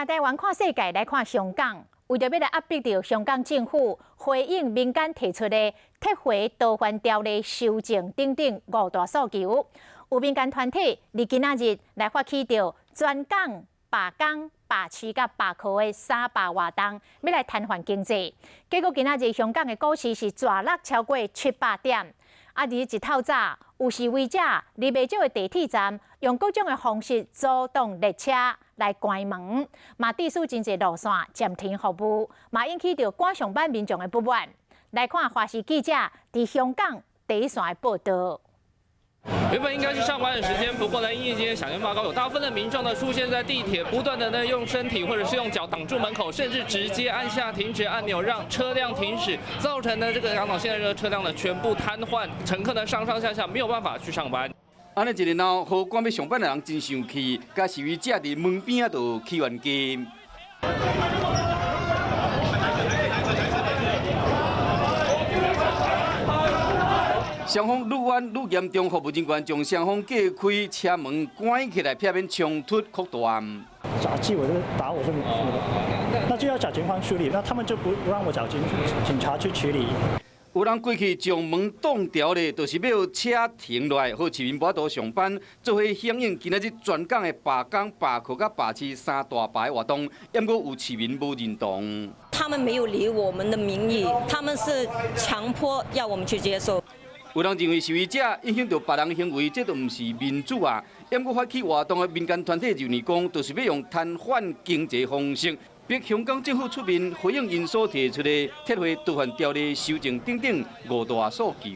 台灣看世界，來看香港，為著欲來壓迫著香港政府回應民間提出的撤回逃犯條例修正等等五大訴求，有民間團體佇今仔日來發起著全港罷工、罷市佮罷課的三罷活動，欲來癱瘓經濟。結果今仔日香港的股市是逝落超過700點。啊！佇一透早，有示威者佇袂少的地鐵站，用各種的方式阻擋列車來關門，嘛致使真濟路線暫停服務，嘛引起著趕上班民眾的不滿。來看華視記者佇香港第一線的報導。原本應該是上班的時間，不過呢，因為今天響應罷工，有大部分的民眾呢出現在地鐵，不斷的呢用身體或者是用腳擋住門口，甚至直接按下停止按鈕，讓車輛停駛，造成呢這個港島線的這個車輛呢全部癱瘓，乘客呢上上下下沒有辦法去上班。按呢一熱鬧，予趕欲上班的人真生氣，共示威者佇門邊仔就起冤家。雙方愈冤愈嚴重，服務人員將雙方隔開，車門關起來，避免衝突擴大。找紀委打我是什麼的，那就要找警方處理，那他們就不讓我找警察去處理。有人過去將門擋牢咧，就是欲車停落來，予市民無法度上班，做伙響應今仔日全港的罷工、罷課佮罷市三大罷活動，毋過有市民無認同。他們沒有理我們的民意，他們是強迫要我們去接受。有人認為示威者影響著別人行為，這就毋是民主啊！毋過發起活動的民間團體認為講，就是欲用癱瘓經濟方式，逼香港政府出面回應𪜶所提出的撤回逃犯條例修正等等五大訴求。